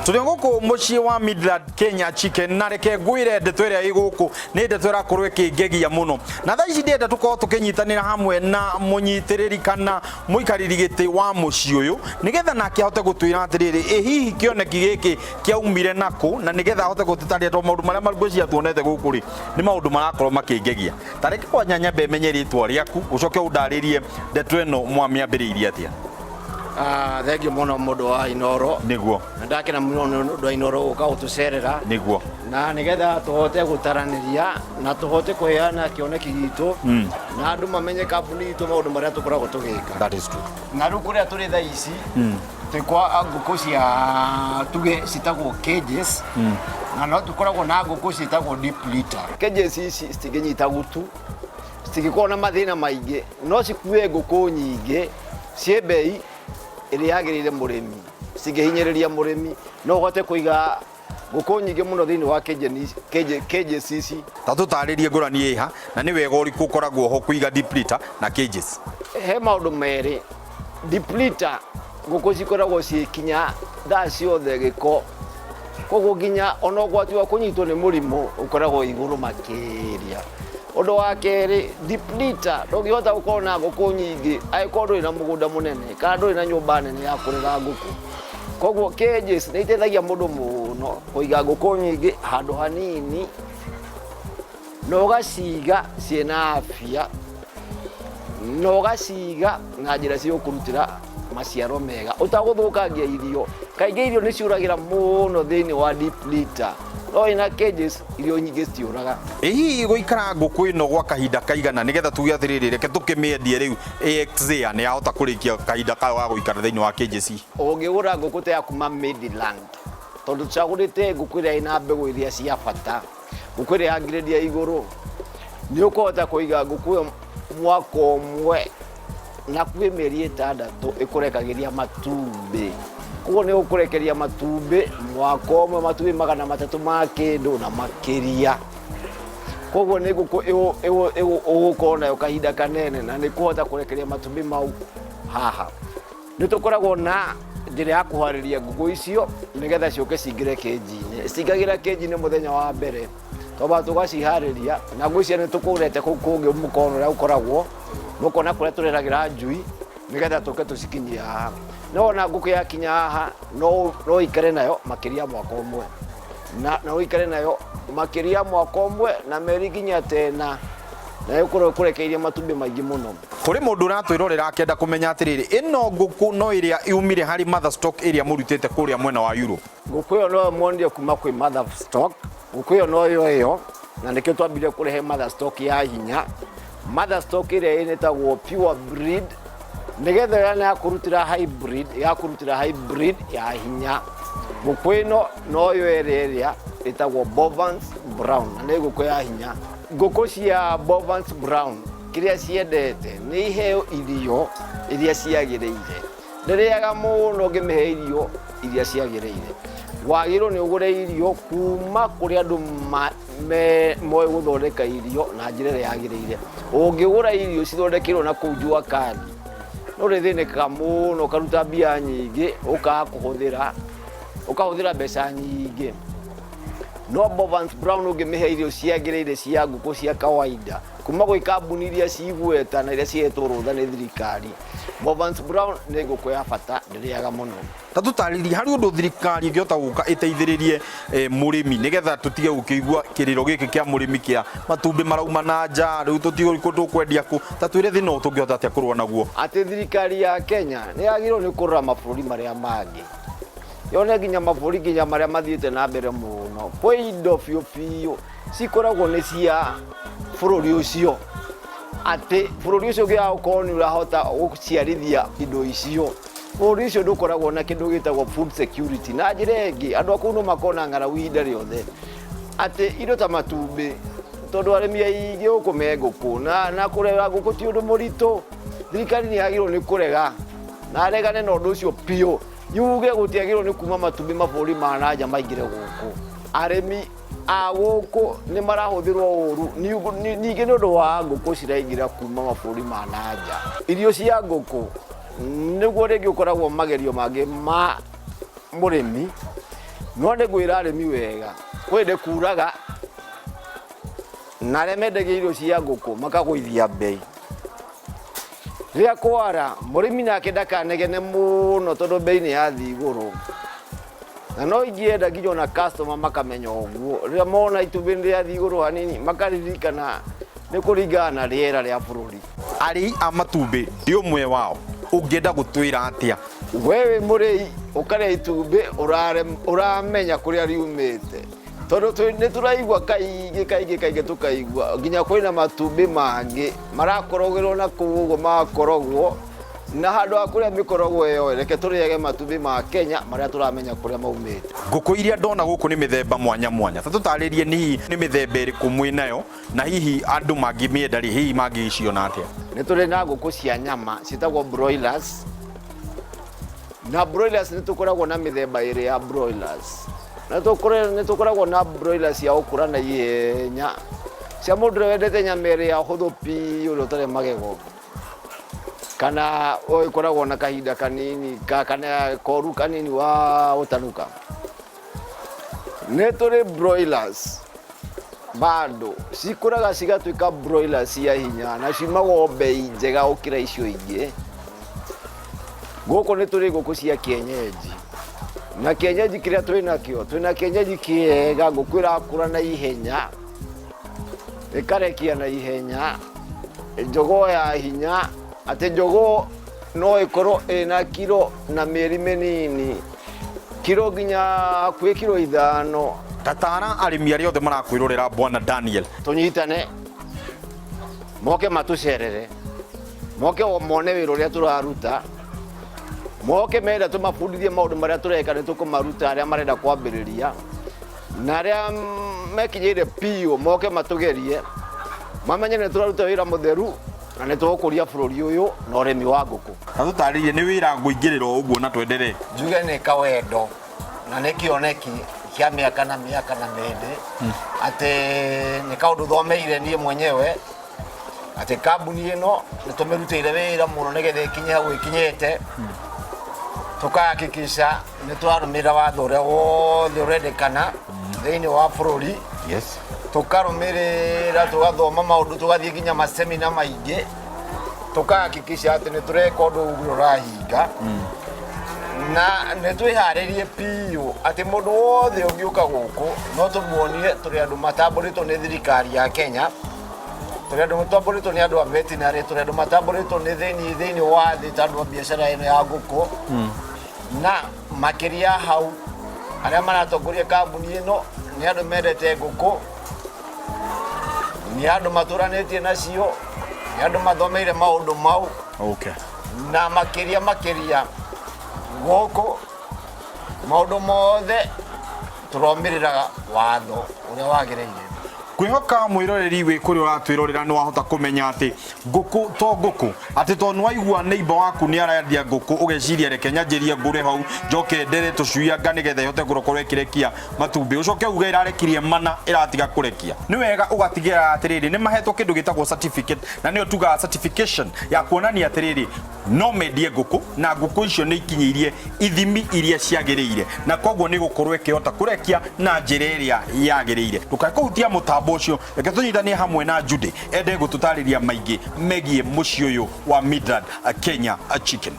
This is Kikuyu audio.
Tũrĩ gũkũ mũciĩ wa Midland Kenya Chicken, na reke ngwĩre ndeto ĩrĩa ĩ gũkũ nĩ ndeto ĩrakorwo ĩkĩngegia mũno. Na thaa ici ndĩrenda tũkorwo tũkĩnyitanĩra hamwe na mũnyitĩrĩri kana mũikarĩri gĩtĩ wa mũciĩ ũyũ, nĩgetha nake ahote gũtwĩra atĩrĩrĩ, ĩ hihi kĩoneki gĩkĩ kĩaumire nakũ, na nĩgetha ahote gũtũtarĩria, tondũ maũndũ marĩa ngwĩciria tuonete gũkũ rĩ, nĩ maũndũ marakorwo makĩngegia. Ta reke kwanja nyambe menye rĩtwa rĩaku, ũcoke ũndarĩrie ndeto ĩno mwamĩambĩrĩirie atĩa. Ah, thengiũ mũno mũndũ wa Inoro. Nĩguo. Na ndakena mũno nĩ ũndũ wa Inoro gũka gũtũcerera. Nĩguo. Na nĩgetha tũhote gũtaranĩria na tũhote kũheana kĩoneki gitũ na andũ mamenye kambuni itũ, maũndũ marĩa tũkoragwo tũgĩka. That is true. Na rĩu kũrĩa tũrĩ thaa ici, twĩ kwa ngũkũ cia tuge citagwo cages, na no tũkoragwo na ngũkũ ciĩtagwo deep litter. Cages ici citingĩnyita gutu, citingĩkorwo na mathĩna maingĩ, no cikue ngũkũ nyingĩ ciĩ mbei ĩrĩa yagĩrĩire mũrĩmi, citingĩhinyĩrĩria mũrĩmi. No ũhote kũiga ngũkũ nyingĩ mũno thĩinĩ wa cages ici. Ta tũtarĩrie ngũrani ĩha na nĩ wega ũrĩkũ ũkoragwo ho kũiga deep litter na cages. He maũndũ merĩ. Deep litter, ngũkũ cikoragwo ciĩkinya thaa ciothe gĩko, koguo nginya ona ũgwati wa kũnyitwo nĩ mũrimũ ũkoragwo igũrũ makĩria. Ũndũ wa kerĩ, deep litter ndũngĩhota gũkorwo na ngũkũ nyingĩ angĩkorwo ndũrĩ na mũgũnda mũnene kana ndũrĩ na nyũmba nene ya kũrera ngũkũ. Koguo cages nĩ iteithagia mũndũ mũno kũiga ngũkũ nyingĩ handũ hanini, na ũgaciga ciĩna afya, na ũgaciga na njĩra cigũkũrutĩra maciaro mega ũtagũthũkangia irio. Kaingĩ irio nĩ ciũragĩra mũno thĩinĩ wa deep litter, no ĩna cages irio nyingĩ citiũraga. Ĩ hihi gũikara ngũkũ ĩno gwa kahinda kaigana nĩgetha tuge atĩrĩrĩ, reke tũkĩmĩendie rĩu AXA nĩ yahota kũrĩkia kahinda kayo ga gũikara thĩinĩ wa cages? Ũngĩgũra ngũkũ ta ya kuma Midland, tondũ tũcagũrĩte ngũkũ ĩrĩa ĩna mbegũ iria cia bata, ngũkũ ĩrĩa ya grade ya igũrũ, nĩ ũkũhota kũiga ngũkũ ĩyo mwaka ũmwe na kwĩ mĩeri 6 ĩkũrekagĩria matumbĩ. Koguo nĩ ũkũrekeria matumbĩ mwaka ũmwe, matumbĩ 300 ma kĩndũ na makĩria. Koguo nĩ ngũkũ ũgũkorwo nayo kahinda kanene na nĩ kũhota kũrekeria matumbĩ mau haha. Nĩ tũkoragwo na njĩra ya kũharĩria ngũkũ icio nĩgetha ciũke cingĩre kĩnji-inĩ. Cingagĩra kĩnji-inĩ mũthenya wa mbere, twambaga tũgaciharĩria, na ngwĩciria nĩ tũkũrete kũu kũngĩ mũkona ũrĩa gũkoragwo, mũkona kũrĩa tũreragĩra njui nĩgetha tũke tũcikinyie haha. No wona ngũkũ yakinya haha, no ũikare nayo makĩria mwaka ũmwe, na no ũikare nayo makĩria mwaka ũmwe na mĩeri nginya tena, na ĩkorwo ĩkũrekeirie matumbĩ maingĩ mũno. Kũrĩ mũndũ ũratwĩrorera akĩenda kũmenya atĩrĩrĩ, ĩno ngũkũ no ĩrĩa yumire harĩ mother stock ĩrĩa mũrutĩte kũrĩa mwena wa Europe? Ngũkũ ĩyo noyo muonire kuma kwĩ mother stock, ngũkũ ĩyo noyo ĩyo, na nĩkĩo twambire kũrehe mother stock ya hinya. Mother stock ĩrĩa ĩtagwo pure breed, nĩgetha ĩrĩa ya kũrutĩra hybrid, ya kũrutĩra hybrid ya hinya. Ngũkũ ĩno noyo ĩrĩa ĩrĩa ĩtagwo Bovans Brown, na nĩ ngũkũ ya hinya. Ngũkũ cia Bovans Brown kĩrĩa ciendete nĩ iheo irio iria ciagĩrĩire. Ndĩrĩaga mũno ũngĩmĩhe irio iria ciagĩrĩire. Wagĩrĩirwo nĩ ũgũre irio kuma kũrĩ andũ moĩ gũthondeka irio na njĩra ĩrĩa yagĩrĩire. Ũngĩgũra irio cithondekeirwo na kũu jua kali, nĩ ũrĩthĩnĩkaga mũno, ũkaruta mbia nyingĩ, ũkaga kũhũthĩra, ũkahũthĩra mbeca nyingĩ. No Bovans Brown ũngĩmĩhe irio ciagĩrĩire cia ngũkũ cia kawaida kuma gwĩ kambuni iria cigweta na iria cihetwo rũtha nĩ thirikari, Bovans Brown nĩ ngũkũ ya bata, ndĩrĩaga mũno. Ta tũtarĩrie harĩ ũndũ thirikari ĩngĩhota gũka ĩteithĩrĩrie mũrĩmi, nĩgetha tũtige gũkĩigua kĩrĩro gĩkĩ kĩa mũrĩmi kĩa matumbĩ marauma na nja, rĩu tũtiũĩ kũ tũkwendia kũ. Ta twĩre thĩna ũyũ tũngĩhota atĩa kũrũa naguo. Atĩ thirikari ya Kenya nĩ yagĩrĩirwo nĩ kũrora mabũrũri marĩa mangĩ, yone nginya mabũrũri nginya marĩa mathiĩte na mbere mũno, kwĩ indo biũ biũ cikoragwo nĩ cia bũrũri ũcio, atĩ bũrũri ũcio ũngĩaga gũkorwo nĩ ũrahota gũciarithia indo icio, bũrũri ũcio ndũkoragwo na kĩndũ gĩtagwo food security. Na njĩra ĩngĩ, andũ a kũu no makorwo na ng'aragu ihinda rĩothe, atĩ indo ta matumbĩ, tondũ arĩmi aingĩ gũkũ me ngũkũ, na kũrera ngũkũ ti ũndũ mũritũ. Thirikari nĩ yagĩrĩirwo nĩ kũrega na aregane na ũndũ ũcio biũ, yuge gũtiagĩrĩirwo nĩ kuma matumbĩ mabũrũri ma na nja maingĩre gũkũ. Arĩmi a gũkũ nĩ marahũthĩrwo ũru ningĩ nĩ ũndũ wa ngũkũ ciraingĩra kuma mabũrũri ma na nja. Irio cia ngũkũ nĩguo rĩngĩ ũkoragwo magerio mangĩ ma mũrĩmi. No nĩ ngwĩra arĩmi wega, kwĩ hĩndĩ kuraga na arĩa mendagia irio cia ngũkũ makagũithia mbei. Rĩrĩa kwara, mũrĩmi nake ndakanegene mũno tondũ mbei nĩ yathiĩ igũrũ. Na no ingĩenda nginya ona customer makamenya ũguo, rĩrĩa mona itumbĩ nĩ rĩathiĩ igũrũ hanini, makaririkana nĩ kũringana na rĩera rĩa bũrũri. Arĩi a matumbĩ ndĩ ũmwe wao, ũngĩenda gũtwĩra atĩa? We wĩ mũrĩi ũkarĩa itumbĩ ũramenya kũrĩa riumĩte, tondũ nĩ tũraigua kaingĩ kaingĩ kaingĩ tũkaigua nginya kwĩna matumbĩ mangĩ marakorogerwo na kũu ũguo makorogwo, na handũ ha kũrĩa mĩkorogo ĩyo, reke tũrĩage matumbĩ ma Kenya marĩa tũramenya kũrĩa maumĩte. Ngũkũ iria ndona gũkũ nĩ mĩthemba mwanya mwanya, ta tũtarĩrie nĩ hihi nĩ mĩthemba ĩrĩkũ mwĩ nayo, na hihi andũ mangĩmĩenda rĩ, hihi mangĩgĩciona atĩa? Nĩ tũrĩ na ngũkũ cia nyama ciĩtagwo broilers, na broilers nĩ tũkoragwo na mĩthemba ĩrĩ ya broilers. Na nĩ tũkoragwo na broilers cia gũkũra na ihenya, cia mũndũ ũrĩa wendete nyama ĩrĩa hũthũ biũ, ũrĩa ũtarĩ magego, kana ĩkoragwo na kahinda kanini kana koru kanini wa gũtanuka. Nĩ tũrĩ broilers bado cikũraga cigatuĩka broilers cia hinya na ciumagwo mbei njega gũkĩra icio ingĩ. Gũkũ nĩ tũrĩ ngũkũ cia kienyeji, na kienyeji kĩrĩa twĩ nakĩo, twĩ na kienyeji kĩega, ngũkũ ĩrakũra na ihenya, ĩkarekia na ihenya, njogoo ya hinya, atĩ njogoo no ĩkorwo ĩna kiro na mĩeri mĩnini, kiro nginya hakuhĩ kiro 5. Tatara arĩmi arĩa othe marakwĩrorera, Bwana Daniel. Tũnyitane, moke matũcerere, moke mone wĩra ũrĩa tũraruta, moke menda tũmabundithie maũndũ marĩa tũreka, nĩ tũkũmaruta arĩa marenda kwambĩrĩria na arĩa mekinyĩire biũ, moke matũgerie, mamenye nĩ tũraruta wĩra mũtheru na nĩ tũgũkũria bũrũri ũyũ na ũrĩmi wa ngũkũ. Na tũtarĩrie nĩ wĩra ngũingĩrĩra o ũguo na twenderee. Njuge nĩ kawendo na nĩ kĩoneki kĩa mĩaka na mĩaka na mĩndĩ, atĩ nĩ kaũndũ thomeire niĩ mwenyewe, atĩ kambuni ĩno nĩ tũmĩrutĩire wĩra mũno nĩgetha ĩkinye hau ĩkinyĩte, tũkahakikisha nĩ tũrarũmĩrĩra watho ũrĩa wothe ũrendekana thĩinĩ wa bũrũri. Tũkarũmĩrĩra, tũgathoma maũndũ, tũgathiĩ nginya masemina maingĩ, tũkahakikisha atĩ nĩ tũreka ũndũ ũguo ũrahinga, na nĩ twĩharĩrie biũ atĩ mũndũ wothe ũngĩũka gũkũ no tũmuonie tũrĩ andũ matambũrĩtwo nĩ thirikari ya Kenya, tũrĩ andũ matambũrĩtwo nĩ andũ a veterinary, tũrĩ andũ matambũrĩtwo nĩ thĩinĩ wa thĩ ta andũ a biacara ĩno ya ngũkũ. Na makĩria hau, arĩa maratongoria kambuni ĩno nĩ andũ mendete ngũkũ, nĩ andũ matũranĩtie nacio, nĩ andũ mathomeire maũndũ mau. Na makĩria makĩria, gũkũ maũndũ mothe tũromĩrĩraga watho ũrĩa wagĩrĩire. Kwĩhoka mwĩroreri wĩ kũrĩa ũratwĩrorera nĩ wahota kũmenya atĩ ngũkũ to ngũkũ, atĩ to nĩwaigua neighbor waku nĩ arendia ngũkũ ũgeciria reke nyanjĩrie ngũre hau njoke ndere tũcui anga nĩgetha ĩhote gũkorwo ĩkĩrekia matumbĩ, ũcoke uge ĩrarekirie mana ĩratiga kũrekia. Nĩ wega ũgatigĩrĩra atĩrĩrĩ nĩ mahetwo kĩndũ gĩtagwo certificate, na nĩyo tugaga certification ya kuonania atĩrĩrĩ no mendie ngũkũ na ngũkũ icio nĩ ikinyĩirie ithimi iria ciagĩrĩire, na koguo nĩ gũkorwo ĩkĩhota kũrekia na njĩra ĩrĩa yagĩrĩire. Ndũkae kũhutia mũtambo ũcio, reke tũnyitanie hamwe na Judy ende gũtũtarĩria maingĩ megiĩ mũciĩ ũyũ wa Midland Kenya Chicken.